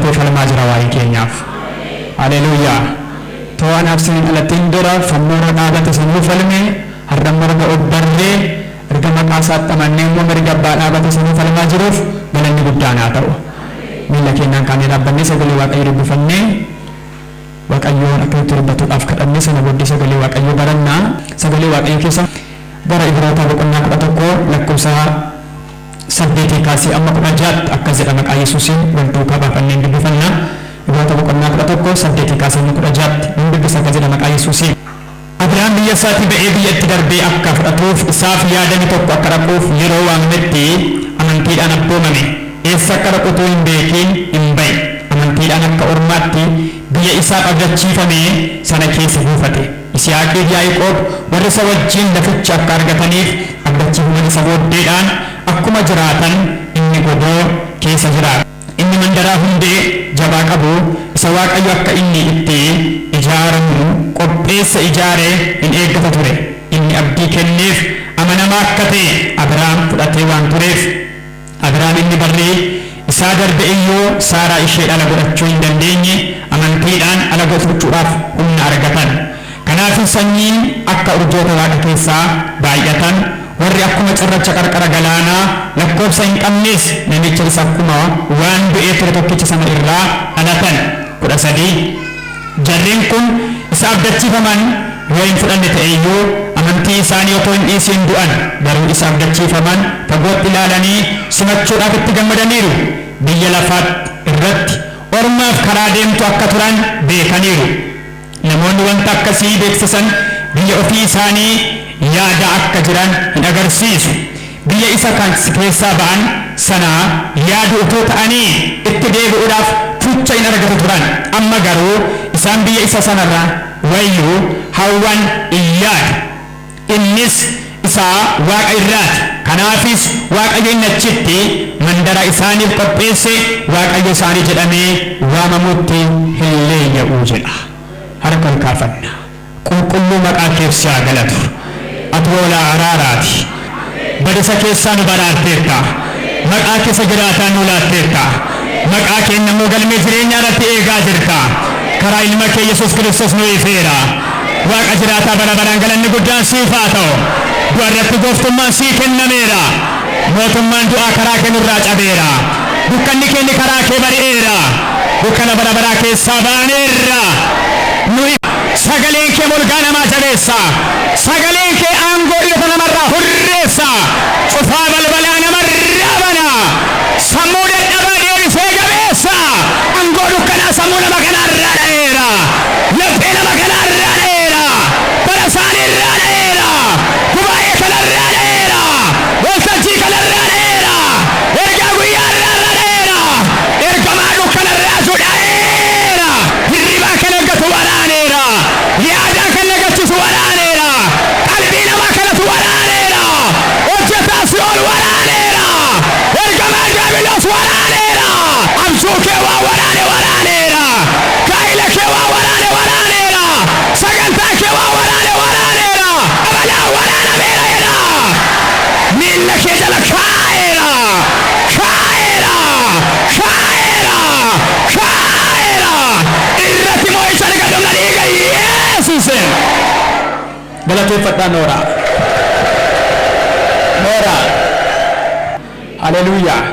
dhaabbatee falmaa jira waa'ee keenyaaf. Haleluuyaa. Too anaaf isin dhalattiin dura fannoorra dhaabate sanuu falme, har'a marga obbarree erga maqaa isaatti amannee immoo mirga abbaa dhaabate sanuu falmaa jiruuf galanni guddaan haa ta'u. Miilla keenyaan kaanee dhaabbannee sagalee Waaqayyoo dubbifannee, Waaqayyoon akka nutti dubbatuudhaaf kadhannee, sana booddee sagalee Waaqayyoo barannaa. Sagalee Waaqayyoo keessa gara Ibrootaa boqonnaa 11 lakkoofsa 8 kaasee amma 16tti akkas jedha. Maqaa Yesuusiin wal duukaa baafannee dubbifannaa. Ibroota boqonnaa 11, 8 kaasee amma 16tti nan dubbisa. Akkas jedha maqaa Yesuusiin. Abrahaam biyya isaatii ba'ee biyya itti darbee akka fudhatuuf isaaf yaadame tokko akka dhaquuf yeroo waamametti amantiidhaan abboomame. Eessa akka dhaqu utuu hin beekin hin ba'e. Amantiidhaan akka ormaatti biyya isaaf abdachiifame sana keessa buufate. Yisihaaqiif Yaa'iqoob warri isa wajjin laficha akka argataniif abdachiifaman isa booddeedhaan akkuma jiraatan inni godoo keessa jiraata. Inni mandaraa hundee jabaa qabu isa Waaqayyo akka inni itti ijaaramu qopheesse ijaare in eeggata ture. Inni abdii kenneef amanamaa akka ta'e Abrahaam fudhatee waan tureef. Abrahaam inni barri isaa darbe iyyuu Saaraa ishee dhala godhachuu hin dandeenye amantiidhaan dhala godhachuudhaaf humna argatan. Kanaafis sanyiin akka urjoota waaqa keessaa baay'atan, warri akkuma cirracha qarqara galaanaa lakkoobsa hin qabnes namicha isa akkuma waan du'ee ture tokkicha sana irraa dhalatan. 13 jarreen kun isa abdachiifaman yoo hin fudhanne ta'e iyyuu, amantii isaanii otoo hin dhiisin du'an. Garuu isa abdachiifaman fagootti ilaalanii simachuudhaaf itti gammadaniiru. Biyya lafaatti irratti ormaaf karaa deemtu akka turan beekaniiru. Namoonni wanta akkasii beeksisan biyya ofii isaanii yaada akka jiran hin agarsiisu. Biyya isa kan keessaa ba'an sana yaadu utuu ta'anii itti deebi'uudhaaf fucha hin argatu turan. Amma garuu isaan biyya isa sanarra wayyu hawwan in yaadu. Innis isa waaqa irraati. Kanaafis Waaqayyo inni achitti mandara isaaniif qopheesse Waaqayyo isaanii jedhamee waamamuutti hin leeyya'u jedha. Harka ol kaafanna. Qulqulluu, maqaa keef si haa galatu. Ati hoolaa araaraati. Badisa keessaa nu baraarteerta. Maqaa keessa jiraataa nu laatteerta. Maqaa keenya immoo galmee jireenyaa irratti eegaa jirta. Karaa ilma kee Yesuus Kiristoos nu ifeera. Waaqa jiraataa, bara baraan galanni guddaan siif haa ta'u. Du'a irratti gooftummaan sii kennameera. Mootummaan du'aa karaa kee nurraa cabeera. Dukkanni keenya karaa kee bari'eera. Dukkana bara baraa keessaa baaneerra. Nuyi sagaleen kee molgaa namaa jabeessa. Sagaleen kee aangoo dhiirota namarraa hurreessa. Cufaa balbalaa namarraa bana. Sammuu dadhabaa deebisee jabeessa. Aangoo dukkanaa sammuu nama kanaarraa dha'eera. Laphee nama kanaarraa dha'eera. Bara isaaniirraa dha'eera. Gubaa'ee kanarraa dha'eera. Waltajjii kanarraa dha'eera. Ergaa guyyaarraa dha'eera. Ergamaa dukkanarraa dha'eera. Hirribaa kan eeggatu waraaneera. Yaadaa kan eeggachiisu waraaneera. Qalbii namaa kanatu waraaneera. Hojjetaa si'ool waraaneera. Ergamaa Diyaabiloos waraaneera. Abjuu kee waa waraane waraaneera. Gaa'ila kee waa waraane waraaneera. Sagantaa kee waa waraane waraaneera. Abalaa waraanameera jedha. Miilla kee jala kaa'eera. Kaa'eera. Kaa'eera. Kaa'eera. Irratti moo'icha argadhu dhiiga Yesuusin. Galateeffadhaa nooraa. Nooraa. Haleluuyaa.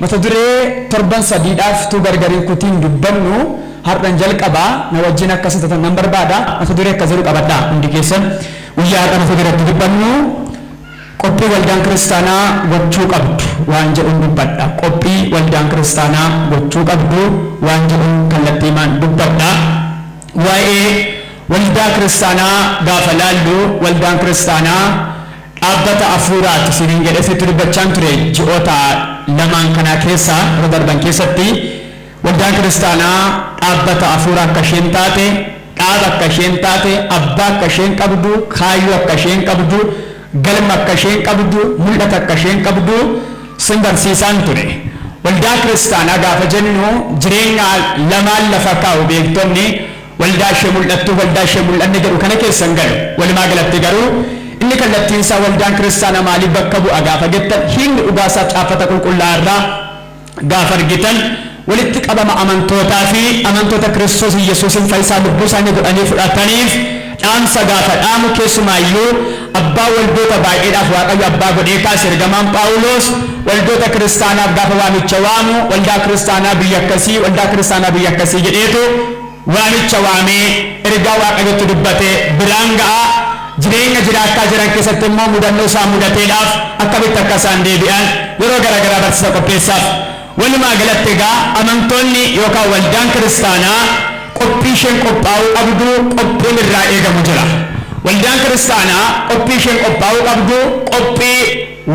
Mata duree torban sadiidhaaf tu gargariin kutiin dubbannu har'an jalqabaa, na wajjin akka sittatan nan barbaada. Mata duree akkas jedhu qabadhaa hundi keessan. Guyyaa har'a mata dureetti dubbannu "Qophii waldaan kiristaanaa gochuu qabdu" waan jedhuun dubbadha. Qophii waldaan kiristaanaa gochuu qabdu waan jedhuun kallattiimaan dubbadha. Waa'ee waldaa kiristaanaa gaafa laallu, waldaan kiristaanaa dhaabbata hafuuraati isiniin jedhee sitti dubbachaan ture ji'oota lamaan kanaa keessa yeroo darban keessatti. Waldaan kiristaanaa dhaabbata hafuuraa akka isheen taate, dhaaba akka isheen taate, abbaa akka isheen qabdu, kaayyoo akka isheen qabdu, galma akka isheen qabdu, mul'ata akka isheen qabdu sin barsiisaan ture. Waldaa kiristaanaa gaafa jennu, jireenya lamaan lafa kaa'u beektonni. Waldaa ishee mul'attu, waldaa ishee mul'anne jedhu kana keessan galu. Walumaa galatti garuu inni kallattiin isaa waldaan kiristaanaa maaliif bakka bu'a gaafa jettan, hiikni dhugaasaa caaffata qulqullaa'aa irraa gaafa argitan Walitti qabama amantootaa fi amantoota Kiristoos Yesuusin fayyisaa lubbuu isaanii godhanii fudhataniif dhaamsa gaafa dhaamu, keessumaayyuu abbaa waldoota baay'eedhaaf Waaqayyo abbaa godhee kaase ergamaan Phaawulos waldoota kiristaanaaf gaafa waamicha waamu, waldaa kiristaanaa biyya akkasii, waldaa kiristaanaa biyya akkasii jedheetu waamicha waamee ergaa Waaqayyotti dubbate biraan ga'a. Jireenya jiraachaa jiran keessatti immoo mudannoo isaan mudateedhaaf akkamitti akka isaan deebi'an yeroo garaagaraa barsiisa qopheessaaf. Walumaa galatti egaa amantoonni yookaan waldaan kiristaanaa qophii isheen qophaa'uu qabdu, qophiin irraa eegamu jira. Waldaan kiristaanaa qophii isheen qophaa'uu qabdu, qophii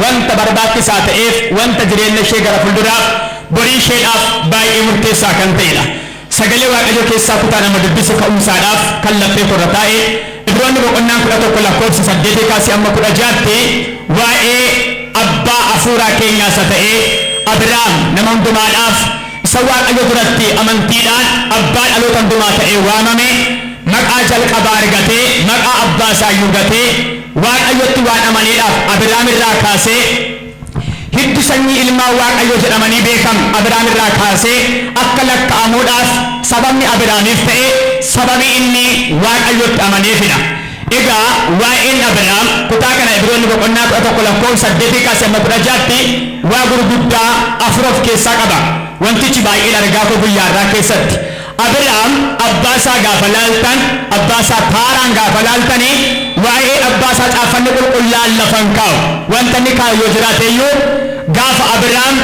wanta barbaachisaa ta'eef, wanta jireenya ishee gara fuulduraaf, borii isheedhaaf baay'ee murteessaa kan ta'edha. Sagalee Waaqayyoo keessaa kutaa nama dubbisu ka'umsaadhaaf kan laphee korra taa'e Ibroonni boqonnaan 11 lakkoofsa 8 kaasee amma 16tti waa'ee abbaa hafuuraa keenyaa isa ta'e Abiraam, nama hundumaadhaaf isa Waaqayyo duratti amantiidhaan abbaa dhaloota hundumaa ta'ee waamame, maqaa jalqabaa argatee, maqaa abbaa isaa iyyuu gatee, Waaqayyotti waan amaneedhaaf Abiraam irraa kaasee hiddi sanyii ilmaan Waaqayyoo jedhamanii beekamu Abiraam irraa kaasee akka lakkaa'amuudhaaf sababni Abiraamiif ta'e sababii inni Waaqayyotti amaneefidha. Egaa waa'een Abiraam kutaa kana Ibroonni boqonnaa 11 lakkoofsa 8 kaasee amma 16tti waa gurguddaa afur of keessaa qaba. Wantichi baay'een argaa koo guyyaa irraa keessatti. Abiraam abbaa isaa gaafa laaltan, abbaa isaa Taaraan gaafa laaltanii, waa'ee abbaa isaa caaffanni qulqullaa'an lafa hin kaa'u. Wanta inni kaa'u yoo jiraate iyyuu, gaafa Abiraam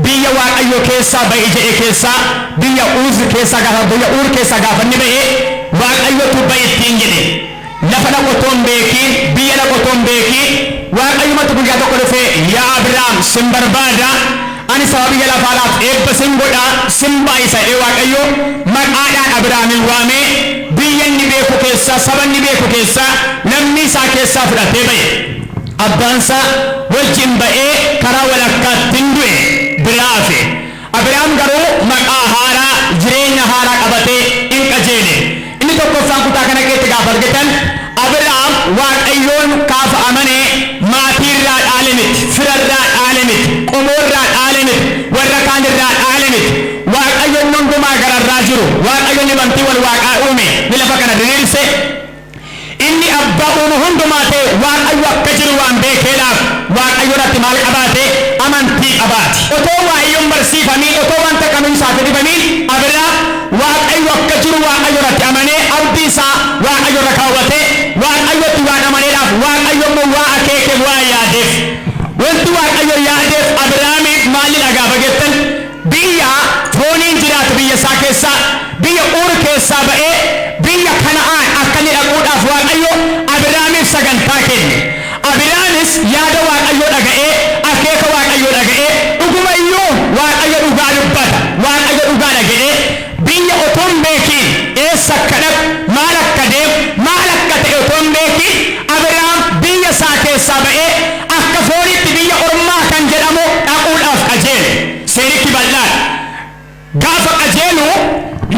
biyya Waaqayyo keessaa ba'i jedhe keessaa, biyya Uuz keessaa, gaafa biyya Uur keessaa gaafa inni ba'e, Waaqayyotu ba'i ittiin jedhe. Lafa dhaqu otoo hin beekiin, biyya dhaqu otoo hin beekiin, Waaqayyumatu guyyaa tokko dhufee, "Yaa Abiraam, sin barbaada, ani saba biyya lafaadhaaf eebba sin godha, sin baay'isa" jedhee Waaqayyo maqaadhaan Abiraamin waamee biyya inni beeku keessaa, saba inni beeku keessaa, lammii isaa keessaa fudhatee ba'e. Abbaan isaa wajjin ba'ee karaa walakkaatti hin du'e, biraa hafe. Abiraam garuu maqaa haaraa, jireenya haaraa qabatee in qajeele. Inni tokkoffaan kutaa kana keessatti gaafa argitan, Abiraam Waaqayyoon gaafa amane maatii irraa dhaale miti, fira irraa dhaale miti, qomoo irraa dhaale miti, warra kaan irraa dhaale miti. Waaqayyoon hundumaa gararraa jiru, Waaqayyoon bantii wal waaqaa uume ni lafa kana diriirse, inni abbaa uumu hundumaa ta'e Waaqayyo akka jiru waan beekeedhaaf Waaqayyo irratti maal qabaate? Amantii qabaate. Otoo Waaqayyoon barsiifamiin, otoo wanta kamii isaaf dhibamiin, Abiraam Waaqayyo akka jiru Waaqayyo irratti amanee, abdii isaa Waaqayyo irra kaawwatee, Waaqayyotti waan amaneedhaaf Waaqayyo immoo waa akeekeef, waa yaadeef. Wanti Waaqayyo yaadeef Abiraamiif maalidha gaafa jettan, biyya fooniin jiraatu, biyya isaa keessaa, biyya Uur keessaa ba'ee biyya Kana'aan akka inni dhaquudhaaf Waaqayyo Abiraamiif sagantaa kenne. Abiraamis yaada Waaqayyoo dhaga'ee, akeeka Waaqayyoo dhaga'ee, dhuguma iyyuu Waaqayyo dhugaa dubbata, Waaqayyo dhugaa dhaga'ee, biyya otoo hin beekiin, eessa akka dhaqu, maal akka deemu, maal akka ta'e otoo hin beekiin, Abiraam biyya isaa keessaa ba'ee akka foonitti biyya ormaa kan jedhamu dhaquudhaaf qajeele. Seerichi bal'aadha. Gaafa qajeelu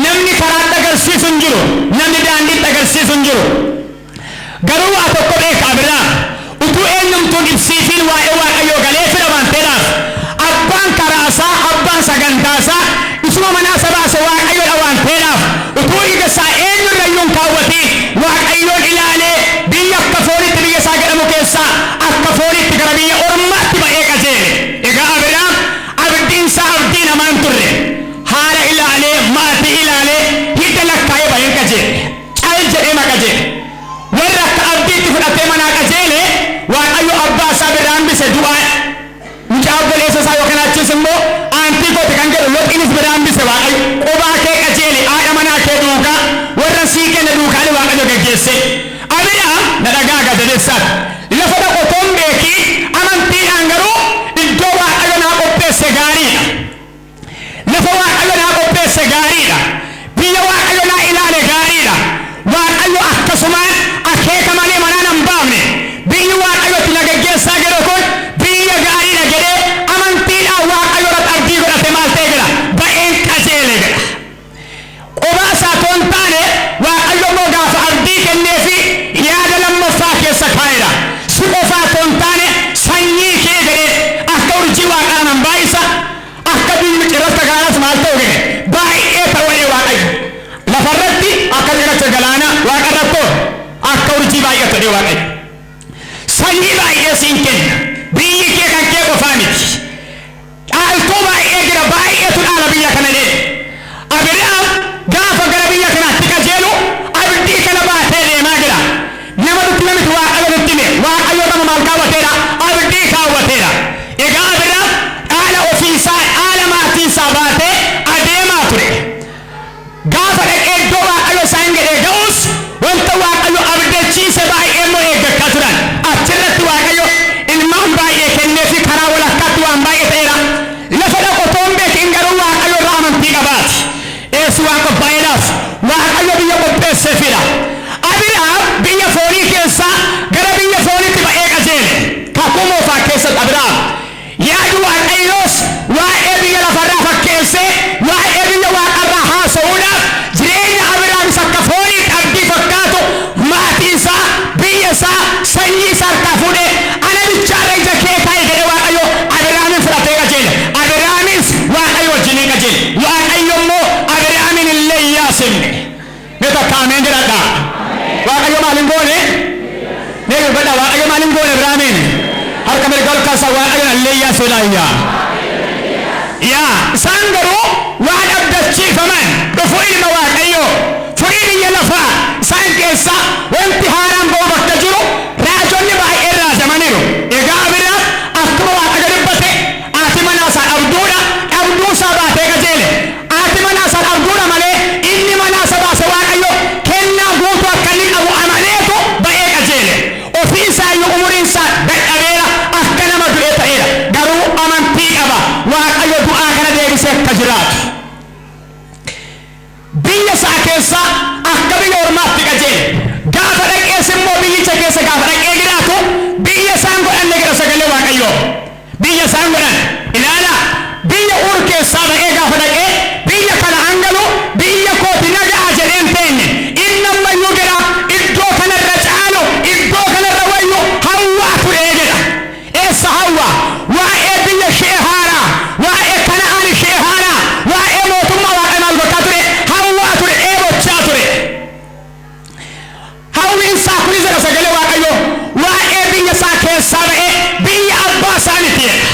namni karaatti agarsiisu hin jiru, namni daandiitti agarsiisu hin jiru. Garuu waa tokko beeka Abiraam: utuu eenyumtuun ibsiifiin waa'ee Waaqayyoo galee fira waan ta'eedhaaf, abbaan karaasaa, abbaan sagantaasaa isuma manaa isa baase Waaqayyoodha waan ta'eedhaaf, utuu ija isaa eenyurra iyyuu hin kaawwatiin Waaqayyoon ilaalee biyya akka foonitti biyya isaa jedhamu keessaa akka foonitti gara biyya ormaatti ba'ee qajeele. Egaa Abiraam abdiin isaa abdii namaa hin turre. Haala ilaalee, maatii ilaalee, hidda lakkaa'ee ba'een qajeele. Cal jedhee qajeele. Warra akka abdiitti fudhatee manaa qajeele Waaqayyo abbaa isaa biraa hambise du'aa. Mucaa obboleessa isaa yookaan achis immoo aantii kooti kan jedhu Loxiinis biraa hambise Waaqayyo. Qubaa kee qajeele, haadha manaa kee duukaa, warra sii kenne duukaa Waaqayyo geggeesse. Abiraam na dhagaa gajabeessaati. Lafa dhaqu otoo hin beekiin amantiidhaan garuu iddoo Waaqayyo naa qopheesse gaariidha. Lafa Waaqayyo naa qopheesse gaariidha. Biyya Waaqayyo naa ilaale gaariidha. Waaqayyo akkasumaan akeeka malee manaa nan baafne. Biyyi Waaqayyo itti na geggeessaa jiru kun biyya gaariidha jedhee amantiidhaan Waaqayyo irratti abdii godhate maal ta'e jedha? Ba'een qajeele jedha. Qubaa isaa otoo hin taane Waaqayyo immoo gaafa abdii kenneefi yaada lammaffaa keessa kaa'eera. jedhee Waaqayyo. Sanyii baay'ee siin kenna. Biyyi kee kan kee qofaa miti. Dhaaltuu baay'ee jira, baay'eetu dhaala biyya kana jedhe. Abiraam gaafa gara biyya kanaatti qajeelu abdii kana baatee deemaa jira. Nama nutti miti, Waaqayyo nutti hime. Waaqayyo nama maal kaawwateedha? Abdii kaawwateedha. Egaa Abiraam dhaala ofiisaa, dhaala maatii isaa baatee adeemaa ture. Gaafa dhaqee iddoo Waaqayyo isaan jedhee ga'us wanta Waaqayyo abdachiise baay'ee immoo eeggachaa turan. Achirratti Waaqayyo ilmaan baay'ee kennee fi karaa walakkaatti waan baay'ee ta'eera. Lafa dhaqu otoo hin beekin garuu Waaqayyo irraa amantii qabaati. Eessi waan qophaa'eedhaaf Waaqayyo biyya qopheesseefidha. Abiraam biyya foonii keessaa gara biyya fooniitti ba'ee qajeele. Kakuu moofaa keessatti Abiraam. Yaadu Waaqayyoos waa'ee biyya lafarraa fakkeessee waa'ee biyya waaqarraa haasa'uudhaaf jireenya Abiraamis akka fooniitti abdii fakkaatu maatii isaa, biyya isaa, sanyii isaa harkaa fuudhee ana bichaarra ija kee kaa'e jedhee Waaqayyo Abiraamin fudhatee qajeele. Abiraamis Waaqayyo wajjiniin qajeele. Waaqayyo immoo Abiraamin illee hin yaasifne. Mee takka ameen jedhadha. Waaqayyo maal hin goone? Mee dubbadha, Waaqayyo maal hin goone Abiraamiin? Harka mirga ol kaasaa, Waaqayyo illee yaasuudha iyyaa. Yaa isaan garuu waan abdachiifaman dhufu ilma Waaqayyoo furii biyya lafaa isaan keessaa wanti haaraan ba'u bakka jiru raajonni baay'een raajamaniiru. Egaa Abiraam akkuma Waaqayyo dubbate haati manaa isaa dhabduudha, dhabduu isaa baatee qajeele. Haati manaa isaa dhabduudha malee inni manaa isa baase Waaqayyo kennaa guutuu akka inni qabu amaneetu ba'ee qajeele. Ofii isaa iyyuu umuriin isaa dadhabeera, akka nama du'ee ta'eera. Garuu amantii qaba Waaqayyo du'aa kana deebisee akka jiraatu. Biyya isaa keessaa akka biyya ormaatti qajeele. Gaafa dhaqees immoo biyyicha keessa gaafa dhaqee jiraatu biyya isaan godhanne jedha sagalee Waaqayyoo. Biyya isaan godhan ilaala, biyya Uur keessaa ba'ee gaafa dhaqee biyya kana hangalu biyya kooti naga'a jedheen teenye. Inni ammayyuu jedha iddoo kanarra caalu, iddoo kanarra wayyu hawwaa ture jedha. Eessa hawwa? Waa'ee biyya ishee haaraa, waa'ee Kana'aan ishee haaraa, waa'ee mootummaa Waaqa maal gochaa ture? Hawwaa ture, dheebochaa ture. Hawwiin isaa kunis jedha sagalee Waaqayyoo waa'ee biyya isaa keessaa ba'ee biyya abbaa isaa miti jedha.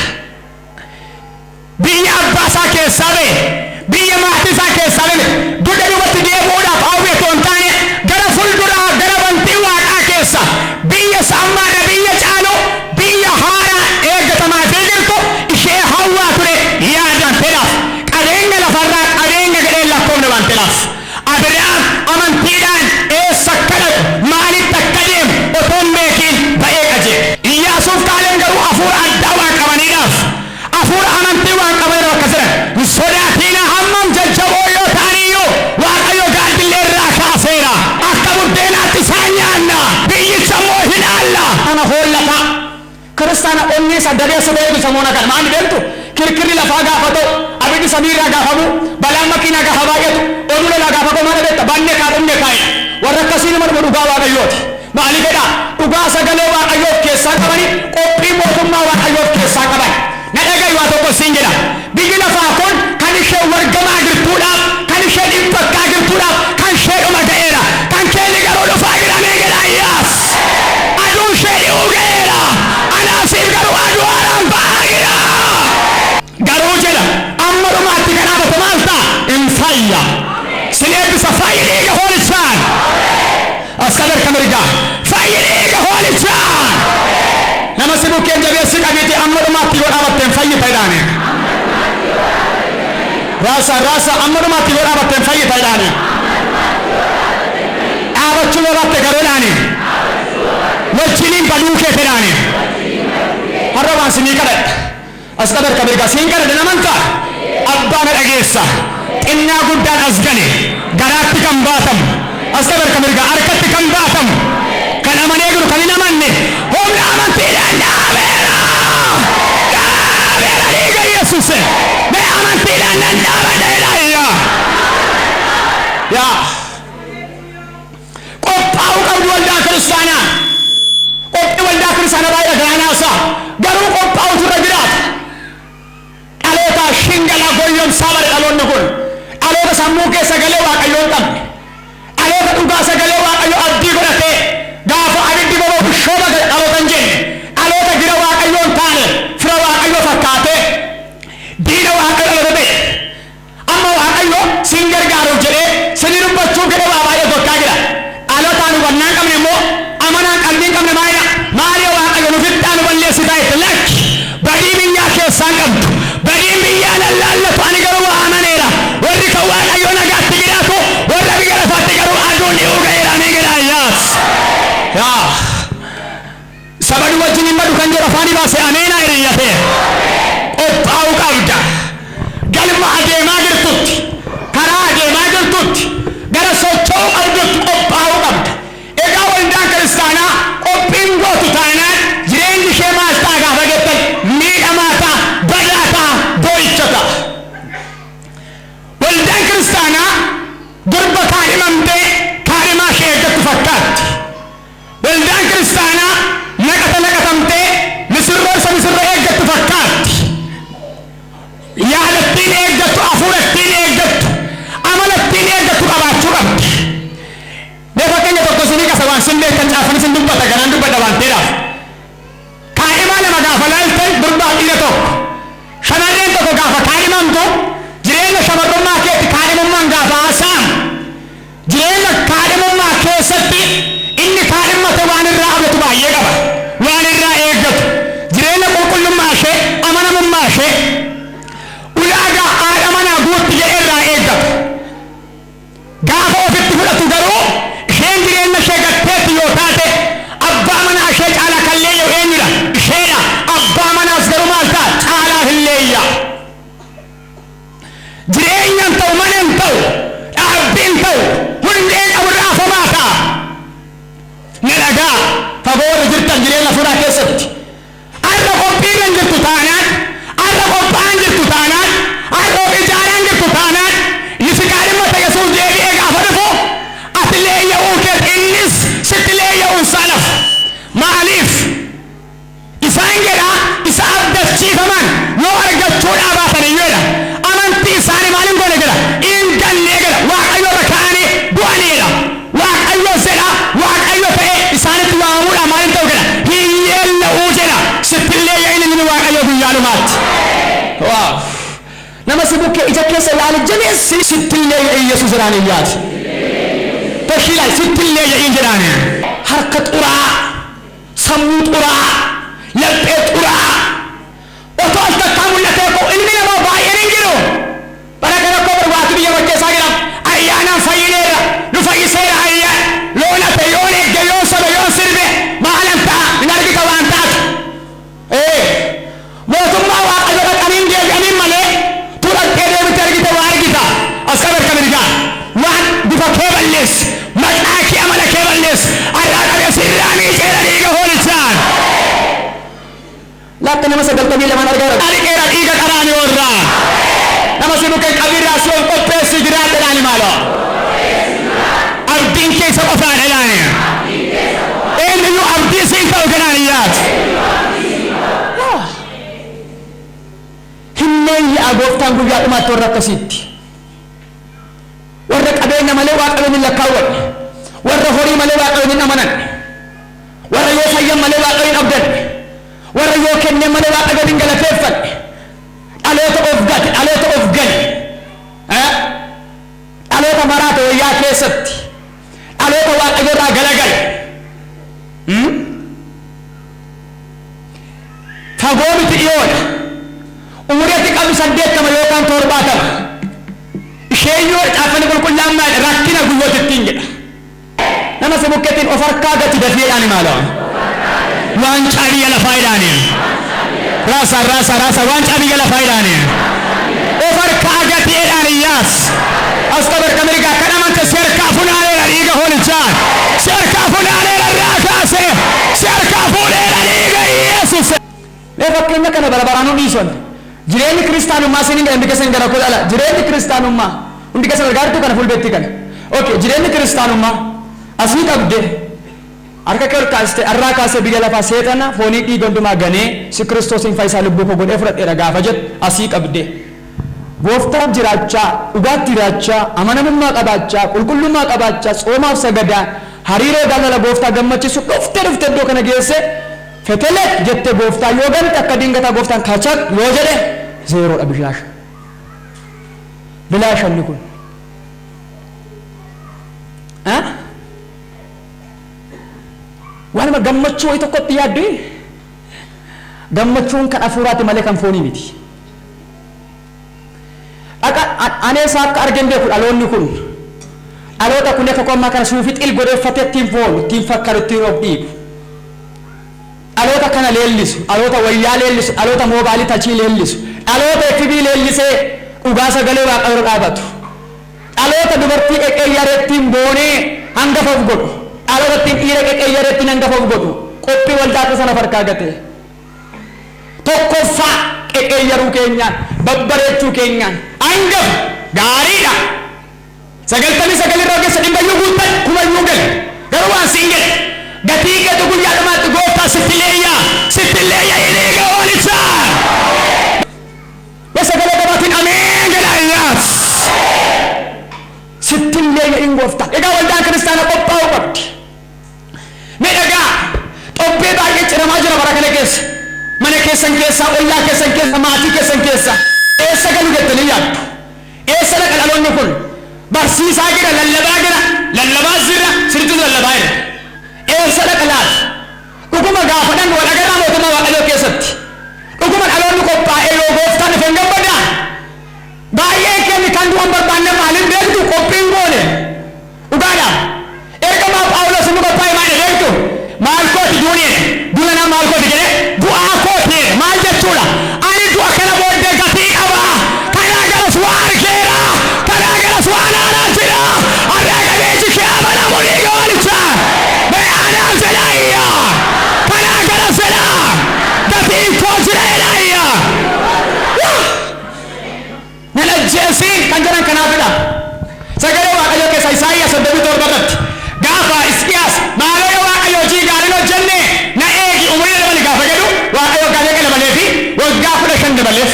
Biyya abbaa isaa keessaa ba'e, biyya maatii isaa keessaa ba'e, dugda duubatti deebi'uudhaaf hawwii otoo hin taane gara fuulduraa gara bantii Waaqaa keessa biyya isa ammaarra biyya caalu, biyya haaraa eeggatamaa jirtu ishee hawwaa ture yaadaan fedhaaf. Qabeenya lafarraa qabeenya gadheen lakkoofne waan fedhaaf. Abiraam amantiidhaan eessa akka dhaqu, maalitti akka deemu otoo hin beekin ba'ee qajeele. Iyyaasuuf Kaaleen garuu hafuura addaa waan qabaniidhaaf, hafuura amantii waan qabaniidhaaf akkas jedhan. Hin sodaatinaa, hammam jajjaboo yoo ta'an iyyuu Waaqayyo gaaddillee irraa kaaseera. Akka buddeenaatti isaan nyaanna, biyyicha immoo hin dhaalla. Kana hoollataa. Kiristaana onnee isa dabeessa beeku samoona kana maal beektu? Kirkirri lafaa gaafa ta'u, abiddi samiirraa gaafa bu'u, balaan makiinaa gaafa baay'atu, oduu lolaa gaafa koo maal beekta? Banne kaa dhumne kaa'edha. Warra akkasii nama dhumu dhugaa Waaqayyooti. Maali jedhaa? Dhugaa sagalee Waaqayyoof keessaa qabani, qophii mootummaa Waaqayyoof keessaa qaban. Na dhaga'i, waa tokko siin jedha. Biyyi lafaa kun kan ishee wargamaa jirtuudhaaf, kan ishee dhiphachaa jirtuudhaaf, kan ishee dhuma ga'eera. Kan keenya garuu dhufaa jira mee jedha Iyyaas. Aduun ishee dhi'uu ga'eera. Anaasiif garuu aduu haaraan ba'aa jira. Garuu jedha amma dhumaatti kan dhaabatu maal ta'a? Hin fayya. Sin eebbisa, fayyi dhiiga hoolichaan. As sadarka mirgaa, fayyi dhiiga hoolichaan. Nama si bukkeen jabeessi qabiiti, amma dhumaatti yoo dhaabatte hin fayyita jedhaani. Raasa raasa, amma dhumaatti yoo dhaabatte hin fayyita jedhaani. Dhaabachuu yoo baatte garuu jedhaani. Wajjiniin baduu kee jedhaani. Har'a waan sinii kadhadha. As sadarka mirgaa siin kadhadha, namantaa. Abbaa na dhageessa. Xinnaa guddaan as gale. Garaatti kan baatamu. As sadarka mirgaa harkatti kan baatamu. Kan amanee jiru, kan hin amanne humna amantiidhaan dhaabeera. Dhaabeera dhiiga Yesuus. Mee amantiidhaan nan dhaabadha jedhaa. Yaa qophaa'uu qabdu waldaa kiristaanaa. Qophii waldaa kiristaanaa baay'ee galaanaasaa. Garuu qophaa'utu irra jiraata. Dhaloota shingalaa goyyomsaa bare dhaloonni kun. Dhaloota sammuu keessa galee Waaqayyoo hin qabne. si bukkee ija keessa ilaali jabeessi sittillee Yesuus jedhaan iyyaati. Toshila sittillee jedhiin jedhaan. Harka xuraa, sammuu xuraa, laphee xuraa. Otoo al takkaa mul'atee koo ilmi namaa baay'een hin jiru. Bara kana koo barbaatu biyya bakkeessaa jira. Ayyaanaan fayyineerra, nu fayyiseera ayyaan. Loon hafe, yoon eegge, yoon sobe, yoon sirbe, maalan ta'a, hin argita waan taatu. Mootummaa Waaqayyo dhaqanii hin deebi'aniin malee tuudhattee deebite argite waa argita. As qabe harka mirgaa. Waan bifa kee balleesse, maqaa kee amala kee balleesse, har'aa qabee sirraa miiceera dhiiga hoolichaan. Lakka nama 92 argaa jira. Dhiqeera dhiiga qaraanioo irraa. Nama si bukkee qabiirraa si ol qopheessi jiraadhe maaloo. Abdiin keessa qofaadha jedhaani. Eenyuyyuu abdii siin ta'u kanaan iyyaati. Hinneeyya'a gooftaan guyyaa dhumaatti warra akkasiitti. Warra qabeenya malee Waaqayyoon hin lakkaawwanne. Warra horii malee Waaqayyoon hin amananne. Warra yoo fayyan malee Waaqayyoon hin abdanne. Warra yoo kenne malee Waaqayyoon hin galateeffanne. Dhaloota of gate, dhaloota of gane. Dhaloota maraate wayyaa keessatti. Dhaloota Waaqayyo irraa galagale. Fagoo miti dhiyoodha. Umurii ati qabdu 80 yookaan 70. Isheeyyuu caaffanni qulqullaa'aan maal rakkina guyyoota ittiin jedha. Nama si bukkeetiin of harkaa gati dafii jedhaani maaloo. Waancaa biyya lafaa jedhaani. Raasa raasa raasa waancaa biyya lafaa jedhaani. Of harkaa gati jedhaani yaas. As qabe harka mirgaa kan amante si harkaa funaaneera dhiiga hoolichaan. Si harkaa funaaneera irraa kaase. Si harkaa fuudheera dhiiga Yesuus. Mee fakkeenya kana bara baraan nu dhiisan. Jireenyi kiristaanummaa isiniin jedha hundi keessan gara koo dhala. Jireenyi kiristaanummaa hundi keessan argaa jirtu kana fuulbeetti kana. Okay, jireenyi kiristaanummaa asii qabde harka kee ol kaastee arraa kaasee biyya lafaa seexana foonii dhiiga hundumaa ganee si Kiristoosiin fayyisaa lubbuu koo godhee fudhadheera gaafa jettu asii qabde. Gooftaaf jiraachaa, dhugaatti jiraachaa, amanamummaa qabaachaa, qulqullummaa qabaachaa, tsoomaaf sagadaa, hariiroo jaalala gooftaa gammachiisu dhufte dhufte iddoo kana geesse fetelek jette gooftaa yoo gante akka dingataa gooftaan kachak yoo jedhe zeeroodha bishaasha. Bilaasha inni kun. Ah? Waanuma gammachuu wayii tokkotti yaaddu gammachuun kan hafuuraati malee kan foonii miti. Dhaqa anee isaa akka argeen beeku dhaloonni kun dhaloota kun akka ammaa kana suufii xil godheeffatee ittiin foonu ittiin fakkaru ittiin of dhiibu. Dhaloota kana leellisu, dhaloota wayyaa leellisu, dhaloota moobaalii tachii leellisu, dhaloota FB leellisee dhugaa sagalee Waaqayyoo dhaabatu. Dhaloota dubartii qeqqeeyyareettiin boonee hangafa of godhu. Dhaloota ittiin dhiira qeqqeeyyareettiin hangafa of godhu. Qophii waldaa sana farkaa gatee. Tokkoffaa qeqqeeyyaruu keenyaan, babbareechuu keenyaan hangafa gaariidha. 99 irraa keessa dhibbayyuu guuttan kumayyuu gale. Garuu waan siin jedhe gatii keetu guyyaa dhumaatti gooftaa sitti leeyyaa sitti leeyyaa dhiiga hoolichaa. Mee sagalee gabaatiin ameen jedha iyyaas. Sitti leeyya gooftaa. Egaa waldaan kiristaana qophaa'uu qabdi. Mee dhagaa xobbee baay'ee ciramaa jira bara kana keessa. Mana keessan keessa, ollaa keessan keessa, maatii keessan keessa. Eessa galu jettanii yaaddu? Eessa dhaqa dhaloonni kun? Barsiisaa jira, lallabaa jira, lallabaas jira, sirriitti lallabaa jira. Eessa dhaqa laata? Dhuguma gaafadhan wal agarraa mootummaa Waaqayyoo keessatti. Dhuguma dhaloonni qophaa'ee yoo gooftaan dhufe hin gammadaa? Baay'een keenya kan du'an barbaanne maaliin beektu qophiin goone. Dhugaadha. Ergamaa Phaawulos inni qophaa'e maal beektu? Maal kooti duuni jedhe. Duna naa maal kooti jedhe? Du'aa kooti jedhe. Maal jechuudha? Ani du'a kana booddee gatii qaba. Kanaa garas waa argeera. Kanaa garas waan haaraa jira. Har'aa qabeechi kee amanamu dhiiga hoolichaa. Mee anaaf jedhaa iyyaa. Kanaa garas jedhaa. Gatiin koo jira jedhaa iyyaa. Nan ajjeesiin kan jedhan kanaafidha. Sagalee Waaqayyoo keessa Isaayyaas 37 irratti gaafa Hisqiyaas maaloo yoo Waaqayyo hojii gaariin hojjenne na eegi umurii dabali gaafa jedhu Waaqayyo waggaa meeqa dabaleefi waggaa 15 dabaleef.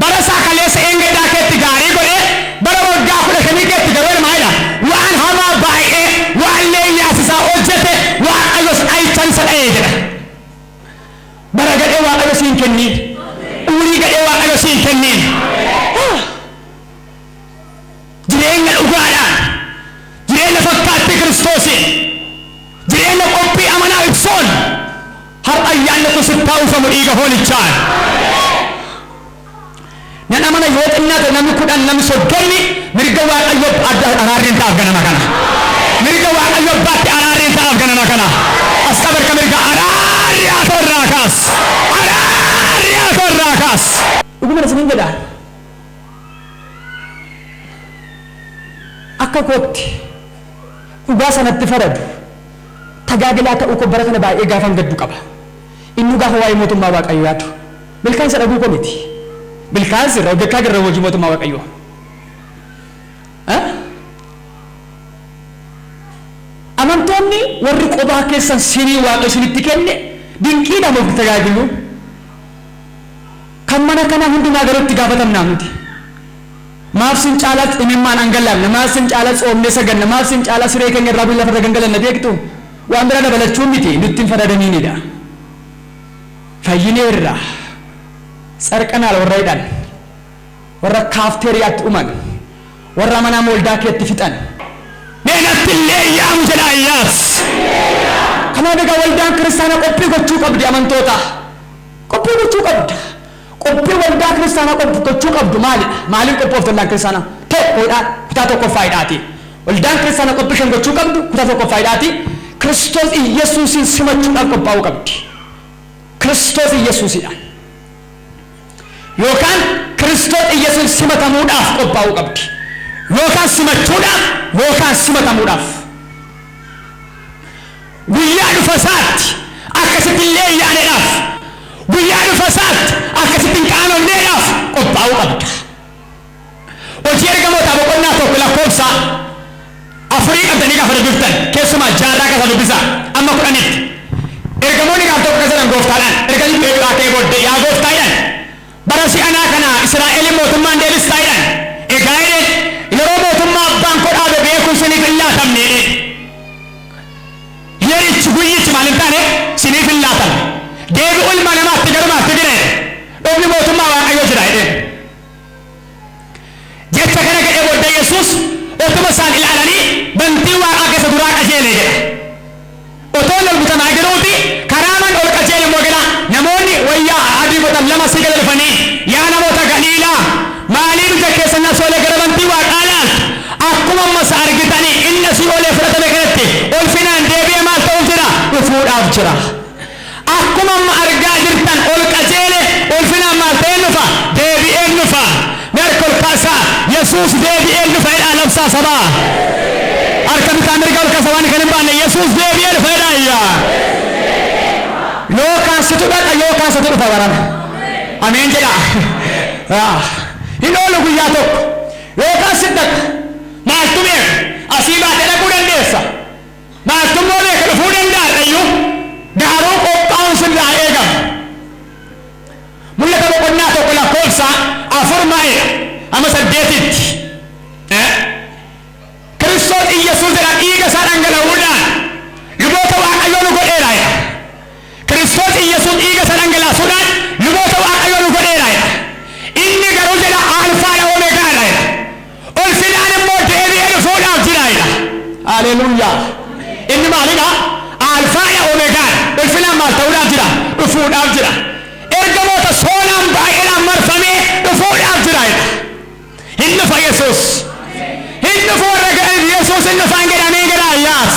Bara isaa kaleessa eengaddaa keetti gaarii godhee bara waggaa 15 keetti garuu maalidha waan hamaa baay'ee waan leeyyaasisaa hojjete Waaqayyos dhayichan isa dha'ee jedha. Bara gadhee Waaqayyo siin kenniin. Umurii gadhee Waaqayyo siin kenniin. Kiristoosiin, jireenya qophii amanaa ibsuun har'a ayyaanni kun sitti haa uwwifamu dhiiga hoolichaan. Nan amana, yoo xinnaate namni 10, namni 30 mirga Waaqayyo araarriin ta'aaf ganama kana. Mirga Waaqayyo abbaatti araarriin ta'aaf ganama kana. As qabarka mirga, araarri haa ta'u irraa kaas. Araarri haa ta'u irraa kaas. Dhuguma isiniin jedha. Akka kootti dhugaa sanatti faradu, tajaajilaa ta'uu koo bara kana baay'ee gaafan gaddu qaba. Inni gaafa waa'ee mootummaa Waaqayyoo yaadu milkaa'insa dhabuu koo miti. Milkaa'insi irra hojjechaa jirra hojii mootummaa Waaqayyoo. Amantoonni warri qobaa keessan sinii Waaqa isinitti kenne dinqiidhaan of tajaajilu. Kan mana kanaa hundumaa garuu itti gaafatamnaa miti. Maaf sin caalaa imimmaan angalaafna, maaf sin caalaa tsoomnee saganna, maaf sin caalaa siree keenya irraa bu'ee lafarra gangalanna beektu? Waan bira dabalachuu miti, nutti hin faradamiinidha. Fayyineerra, tsarqanaal warra hidhan, warra kaafteeriyaatti dhuman, warra mana mooldaa keetti fixan. Mee natti illee yaamu jedha Iyyaas. Kanaaf egaa waldaan kiristaanaa qophii gochuu qabdi amantoota. Qophii gochuu qabda. Qophii waldaa kiristaanaa gochuu qabdu maalidha? Maaliif qophoofte waldaan kiristaanaa? Tokkodha, kutaa tokkoffaa hidhaati. Waldaan kiristaanaa qophii isheen gochuu qabdu kutaa tokkoffaa hidhaati. Kiristoos Iyyasuusiin simachuudhaaf qophaa'uu qabdi. Kiristoos Iyyasuusidhaan. Yookaan Kiristoos Iyyasuus simatamuudhaaf qophaa'uu qabdi. Yookaan simachuudhaaf yookaan simatamuudhaaf. Guyyaa dhufa isaatti akkasitti illee yaaneedhaaf, guyyaa dhufa isaatti akkasitti hin qaanofneedhaaf qophaa'uu qabda. Hojii Ergamootaa boqonnaa 1 lakkoofsa 4 qabdanii gaafa dubbiftan, keessumaa jaarraa keessa dubbisaa amma 10tti. Ergamoonni gaaf tokko akkas jedhan gooftaadhaan, erga inni du'ee du'aa ka'ee booddee, "Yaa gooftaa," jedhan, "bara si'anaa kana Israa'eliin mootummaan deebistaa?" jedhan. "Egaa," jedheen, "yeroo mootummaa abbaan koo dhaabe beekuun isiniif hin laatamne," jedheen. Yerichi, guyyichi maal hin taane? Isiniif hin laatamne. Deebi'uu ilma namaatti garuu maaltu jira jedhe? Dhufni mootummaa Waaqayyoo jira jedheen. Jecha kana jedhee booddee Yesuus otuma isaan ilaalanii bantii waaqaa keessa duraa qajeele jedha. Otoo ol butamaa jiruuti karaa man ol qajeele immoo jedha, namoonni wayyaa adii godhan lama asii gala dhufanii, "Yaa namoota Galiilaa, maaliif ija keessan asii olee gara bantii waaqaa ilaaltu? Akkuma amma isa argitanii inni asii olee fudhatame kanatti ulfinaan deebi'ee maal ta'uuf jira? Dhufuudhaaf jira. Akkuma amma argaa jirtan ol qajeele, ulfinaan maal ta'een dhufa? Deebi'een dhufa." Mee harka ol kaasaa, "Yesuus deebi'een dhufa" jedhaa labsaa sabaa. Harka bitaa mirga ol kaasa, waan kan hin baanne, "Yesuus deebi'ee dhufa" jedhaa iyyaa. Yookaan situ dhaqa yookaan situ dhufa barana. Ameen jedha. Hin oolu guyyaa tokko. Yookaan si dhaqa. Maaltu beeka? Asii baatee dhaquu dandeessa. Maaltu immoo beeka, dhufuu danda'a iyyuu. Garuu qophaa'uun sirraa eegama. Mul'ata boqonnaa 1 lakkoofsa 4 maa'edha. Amma 8tti. Kiristoos Iyyasuus jedha, dhiiga isaa dhangala'uudhaan luboota Waaqayyoo nu godheera jedha. Kiristoos Iyyasuus dhiiga isaa dhangalaasuudhaan luboota Waaqayyoo nu godheera jedha. Inni garuu jedha, Alfaadha Omeegaadha jedha. Ulfinaan immoo deebi'ee dhufuudhaaf jira jedha. Haleluuyaa. Inni maalidha? Alfaadha Omeegaadha. Ulfinaan maal ta'uudhaaf jira? Dhufuudhaaf jira. Ergamoota soonaan baay'eedhaan marfamee dhufuudhaaf jira jedha. Hin dhufa Yesuus. Hin dhufu warra ga'aniif, Yesuus hin dhufaan jedhamee jedha ayyaas.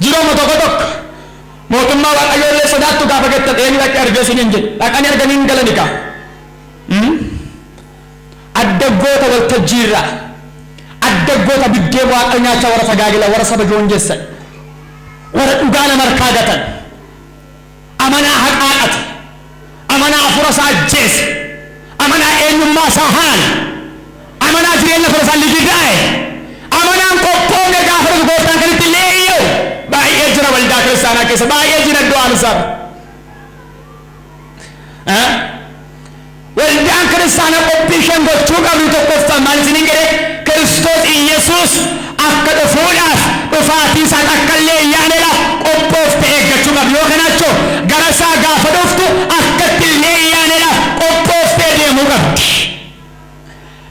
Jirooma tokko tokko mootummaa Waaqayyoo illee sodaattu gaafa jettan, eenyu dhaqee argee isiniin jedhu? Dhaqanii arganii hin galani kaa. Addaggoota waltajjiirraa, addaggoota biddeen Waaqa nyaachaa, warra sagaagila, warra saba joonjessan, warra dhugaa nama harkaa gatan, amanaa haqaaqate, amanaa hafuura isaa ajjeese, amanaa eenyummaa isaa haale, amanaa jireenya fira isaa ligidaa'e, amanaan qophoofne gaafa dhufu gooftaan kan itti leeyya'u baay'ee jira waldaa kiristaanaa keessa, baay'ee jira iddoo aarsaa. Waldaan kiristaanaa qophii isheen gochuu qabdu tokkoffaan maal isiniin jedhe? Kiristoos Iyyasuus akka dhufuudhaaf, dhufaatii isaan akka illee yaanedhaaf qophoofte eeggachuu qabdu. Yoo kanaachoo gara isaa gaafa dhuftu akka itti illee yaanedhaaf qophooftee deemuu qabdi.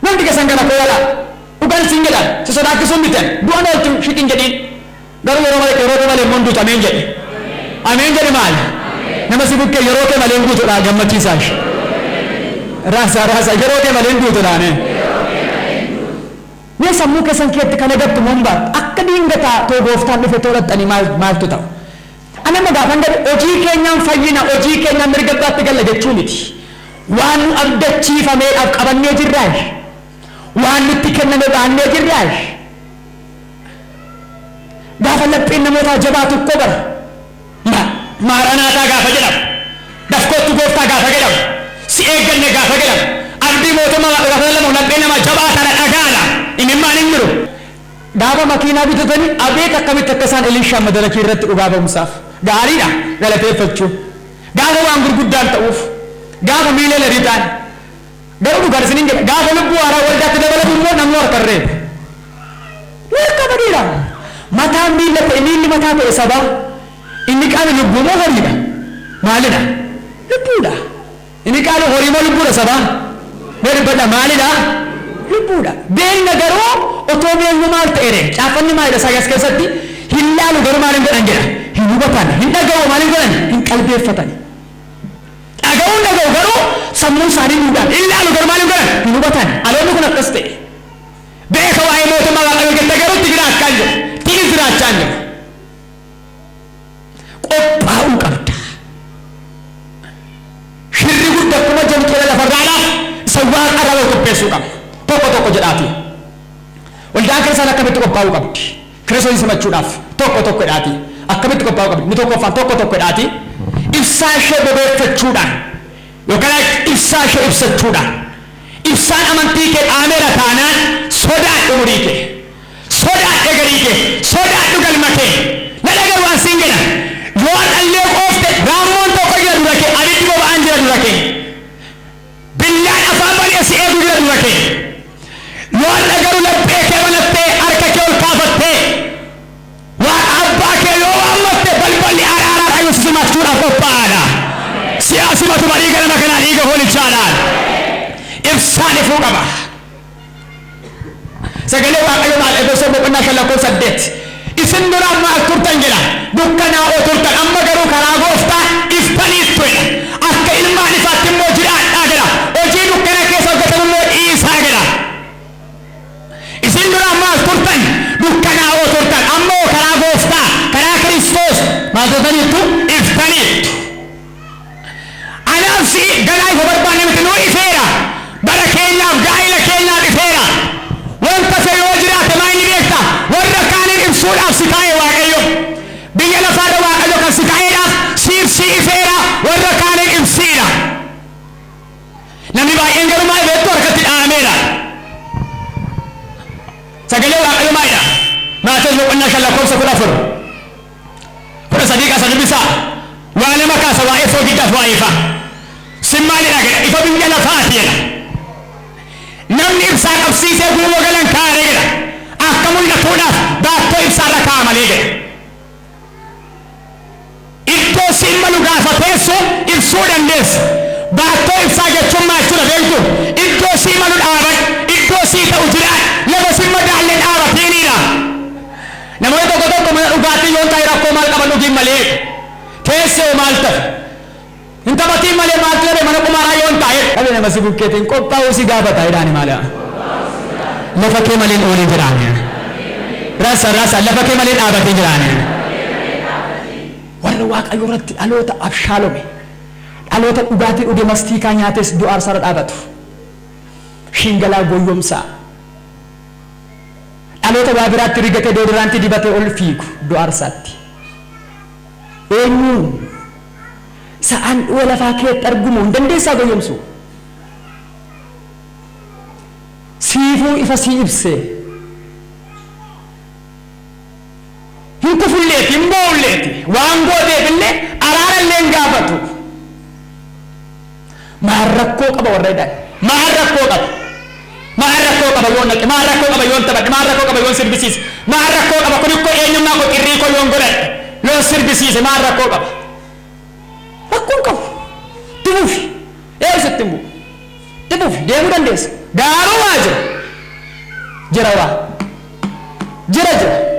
Namni keessan gara koo yaalaa. Dhugaan isin jedha. Si sodaachisuun miti ani. Du'an oolchu shiqin jedhiin. Garuu yeroo malee yeroo kee malee immoo hin duutu. Ameen jedhi. Ameen jedhi maali? Nama si bukkee yeroo kee malee hin guutuudha gammachiisaa ishee. Raasaa raasaa yeroo kee malee hin guutuudha ameen. Mee sammuu keessan keetti kana gattu moo hin baattu? Akka diingataa too gooftaan dhufe too dhaqxanii maal maaltu ta'u? Ani amma gaafan jedhu hojii keenyaan fayyina, hojii keenyaan mirga abbaatti galla jechuu miti. Waan nu abdachiifameedhaaf qabannee jirraayi. Waan nutti kenname baannee jirraayi. Gaafa lapheen namootaa jabaatu ikkoo bara. Ma, Maaranaataa gaafa jedhamu, dafkoottu gooftaa gaafa jedhamu, si eegganne gaafa jedhamu, abdii mootummaa waaqa gaafa lallabamu lapheen namaa jabaataadha dhagaadha. Imimmaan hin jiru. Gaafa makiinaa bitatanii abeet akkamitti akka isaan ililshaan madarakii irratti dhugaa ba'umsaaf. Gaariidha galateeffachuu. Gaafa waan gurguddaan ta'uuf, gaafa miileelarii ta'an. Garuu dhugaan isiniin jedha gaafa lubbuu haaraa waldaatti dabalatu immoo namni harka hin reebu. Nu harkaa badeera. Mataan miilla ta'e miilli mataa ta'e sabaa. Inni qaali lubbuu moo horiidha? Maalidha? Lubbuudha. Inni qaali horii moo lubbuudha sabaa? Mee dubbadha maalidha? Lubbuudha. Beekna garuu otoo beeknu maal ta'e ree? Caaffanni maalidha Isaayyaas keessatti? Hin laalu garuu maal hin godhan jedha? Hin hubatan. Hin dhaga'u maal hin godhan? Hin qalbeeffatan. Dhaga'uu hin dhaga'u garuu sammuun isaanii duudhaan. Hin laalu garuu maal hin godhan? Hin hubatan. Dhaloonni kun akkas ta'e. Beeka waa'ee mootummaa Waaqayyoo jette garuu itti jiraachaa hin jiru. Ittiinis jiraachaa hin jiru. Qophaa'uu qabda. Shirri gudda akkuma jennu tola lafarraadhaaf isa waaqarraa wal qopheessuu qabna. Tokko tokko jedhaatii. Waldaan kiristaan akkamitti qophaa'uu qabdi? Kiristoosiin simachuudhaaf tokko tokko jedhaatii. Akkamitti qophaa'uu qabdi? Inni tokkoffaan tokko tokko jedhaatii. Ibsaa ishee bobeeffachuudhaan yookaan ibsaa ishee ibsachuudhaan. Ibsaan amantii kee dhaameera taanaan sodaadhu umurii kee. Sodaadhu egerii kee. Sodaadhu galma kee. Na dhaga'i waan siin jedha. Yoo har'allee qoofte raammoon tokko jira dura kee. Abiddi boba'aan jira dura kee. Billaan afaan banee si eegu jira dura kee. Yoo har'a garuu laphee kee banattee harka kee ol kaafattee Waaqa abbaa kee yoo waammatte balballi araaraa Waaqayyo si simachuudhaaf qophaa'aadha. Si haa simatu barii ganama kanaa dhiiga hoolichaadhaan. Ibsaan ifuu qaba. Sagalee Waaqayyo maal Efesoon boqonnaa 5 lakkoofsa 8. Isin duraan maal turtan jedha. Dukkanaa'oo turtan amma garuu karaa gooftaa iftaniittu jedha. Akka ilmaan ifaatti immoo jiraadhaa jedha. Hojii dukkana keessa hojjetamu immoo dhiisaa jedha. Isin duraan maal turtan? Dukkanaa'oo turtan. Amma hoo karaa Gooftaa, karaa Kiristoos maal taataniittu? Iftaniittu. Anaaf si'i ganaa ifa barbaanne miti, nuu ifeera. Bara keenyaaf, gaa'ila keenyaaf ifeera. Wanta fe yoo jiraate maa inni beekta? Warra kaaniin ibsuudhaaf si kaa'e Waaqayyo. Biyya lafaarra Waaqayyo kan si kaa'eedhaaf siif si ifeera, warra kaaniin ibsiidha. Namni baay'een garuu maal beektu harkatti dha'ameera. Sagalee Waaqayyo maalidha? Maatewos boqonnaa 5 lakkoofsa 14. 13 kaasa dubbisaa. Waa lama kaasa waa'ee soogiddaaf waa'ee ifaa. Sin maalidha jedha? Ifa biyya lafaati jedha. Namni ibsaa qabsiisee guuboo galan kaa'ee jedha. Akka mul'atuudhaaf baattoo ibsaarra kaa'a malee jedha. Iddoo siin malu gaafa teessu ibsuu dandeessa. Baattoo ibsaa jechuun maal jechuudha beektu? Iddoo sii malu dhaabadhu, iddoo sii ta'u jiraadhu, lafa sin madaalle dhaabatiiniidha. Namoonni tokko tokko mana dhugaatii yoon taa'e rakkoo maal qaba dhugiin malee jedhu. Teessee hoo maal tafe? Hin taphatiin malee maaltu dhabe mana qumaaraa yoon taa'e? Dhabe nama si bukkeetiin qophaa'uu si gaafata jedhaani maal? Lafa kee malee hin oolin jedhaani. Rasa rasa lafa kee malee dhaabatiin jedhaani. Warra Waaqayyo irratti dhaloota abshaalome, dhaloota dhugaatii dhuge mastiikaa nyaates du'a aarsaarra dhaabatu. Shingalaa goyyomsaa. Dhaloota waa biraatti rigatee deodiraantii dibatee ol fiigu du'a aarsaatti. Eenyuun? Isa handhuura lafaa keetti argumu hin dandeessaa goyyomsuu? Siifuu ifa sii ibsee. Hin kufulleeti, hin boo'ulleeti. Waan gooteefillee araarallee hin gaafatu. Maal rakkoo qaba warra jedhan. Maal rakkoo qaba? Maal rakkoo qaba yoon dhaqe? Maal rakkoo qaba yoon taphadhe? Maal rakkoo qaba yoon sirbisiise? Maal rakkoo qaba? Kun ikkoo eenyummaa koo xirrii koo yoon godhadhe? Yoon sirbisiise maal rakkoo qaba? Rakkoo hin qabu. Itti fufi. Eeyu sitti hin bu'u. Itti fufi. Deemuu dandeessa. Garuu waa jira. Jira waa. Jira jedha.